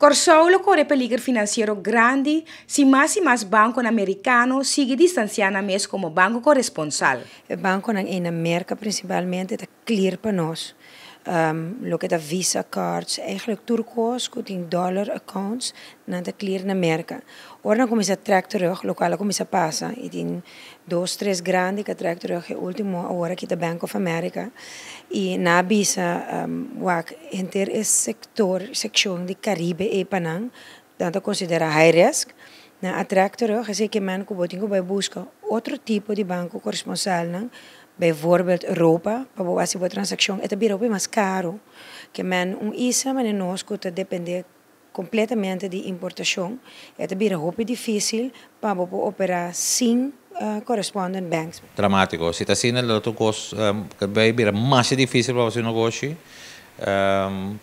Kòrsou lo kore peliger finansiero grandi si mas i mas bankonan merikano sigui distansiá nan mes komo banko koresponsal. E bankonan ei na Merka prinsipalmente ta clear pa nos. Loke ta Visa cards, eigenlijk tur kos ku tin dollar accounts, nan ta clear na Merka. Ora nan kuminsá trek terug, lokual a kuminsá pasa i tin dos tres grandi ku a trek terug, e ultimo awor aki ta Bank of America i nan a bisa wak henter e sektor, sekshon di Karibe ei pa nan, nan ta konsiderá high risk, nan a trek terug, esei ke men ku bo tin ku bai buska otro tipo di banko koresponsalnan, bijvoorbeeld Europa, pa bo hasi bo transakshon, e ta bira hopi mas karu ke men un isla manera nos ku ta depende kompletamente di importashon, e ta bira hopi difísil pa bo por operá sin correspondent banks. Dramátiko. Si ta asina lo otro kos ta bai bira masha difísil pa bo hasi negoshi.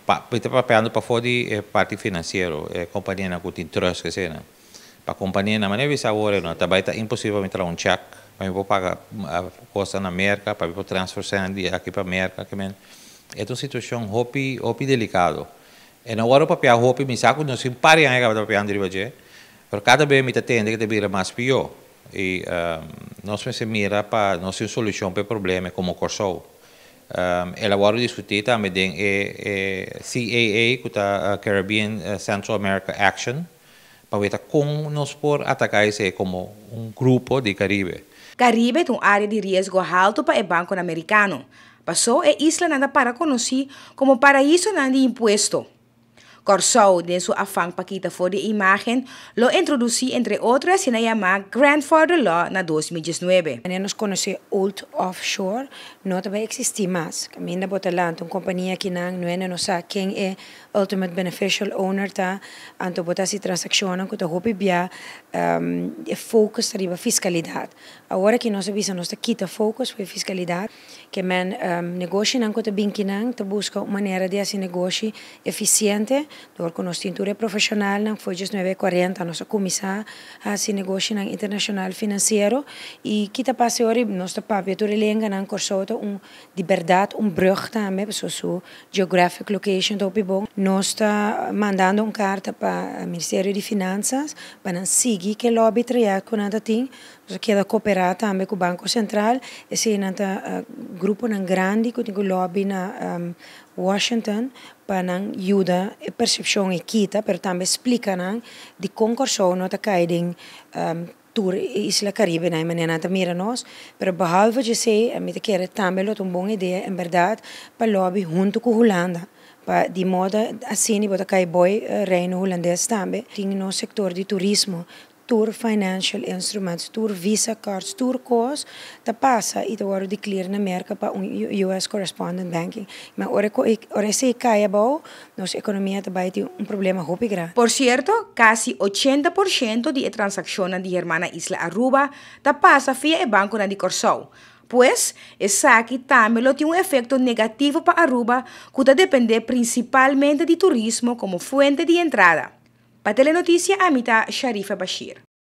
Pa mi ta papiando pafó di e parti finansiero, e kompanianan ku tin trust eseinan. Pa kompanianan, manera bisa awor e no ta bai ta imposibel pa mi traha un chèk pa mi por paga kosnan na Merka, pa mi por transfer sèn di aki pa Merka. E ta un situashon hopi hopi delikado. E no wòrdu papiá hopi, mi sa ku nos tin un par di aña kaba ta papiando riba dje, pero kada bes mi ta tende ku ta bira mas pió. I nos mester mira pa nos tin un solushon pa e problema komo Kòrsou. El a wòrdu diskutí tambe den e CAA ku ta Caribbean Central America Action pa weta kon nos por ataká esei komo un grupo di Karibe. Karibe ta un área di riesgo haltu pa e bankonan merikano. Pasó e islanan ta para konosí komo paraisonan di impuesto. Kòrsou, den su afan pa kita for di e imágen, lo introdusí entre otro e asina yamá Grandfather Law na 2019. Manera nos konosé Old Offshore no ta bai eksistí mas. Kaminda bo ta lanta un kompania kinan, no hende no sa ken e ultimate beneficial owner ta, anto bo ta hasi transakshonnan ku ta hopi bia e focus ta riba fiskalidat. Awor aki nos a bisa nos ta kita focus for e fiskalidat. Ke men negoshinan ku ta bin kinan ta buska un manera di hasi negoshi efisiente dor ku nos tin tur e profeshonalnan. For 1940 nos a kuminsá hasi negoshinan internashonal finansiero i kita pasa e ora nos ta papia tur e lenganan. Kòrsou ta un di bèrdat un brùg tambe pasobra su geographic location ta hopi bon. Nos ta mandando un karta pa Ministerio di Finansas pa nan sigui ke lobby trayèkt ku nan ta tin. Nos a keda koperá tambe ku Banko Sentral. Eseinan ta gruponan grandi ku tin ku lobby na Washington pa nan yuda e persepshon e kita, pero tambe splika nan dikon Kòrsou no ta kai den tur e isla Karibe na e manera nan ta mira nos. Pero behalve djesei, mi ta kere tambe lo ta un bon idea en bèrdat pa lobby huntu ku Hulanda pa di moda asina bo ta kai boi Reino Hulandes tambe. Tin nos sektor di turismo. Tur financial instruments, tur Visa cards, tur kos ta pasa i ta wòrdu di clear na Merka pa un US correspondent banking. Ma ora ku ora esei kai abou, nos ekonomia ta bai tin un problema hopi grandi. Por sierto, kasi 80% di e transakshonnan di hermana isla Aruba ta pasa via e bankonan di Kòrsou. Pues, esaki tambe lo tin un efekto negativo pa Aruba ku ta dependé prinsipalmente di turismo komo fuente di entrada. Pa Telenotisia ami ta Sharifa Bashir.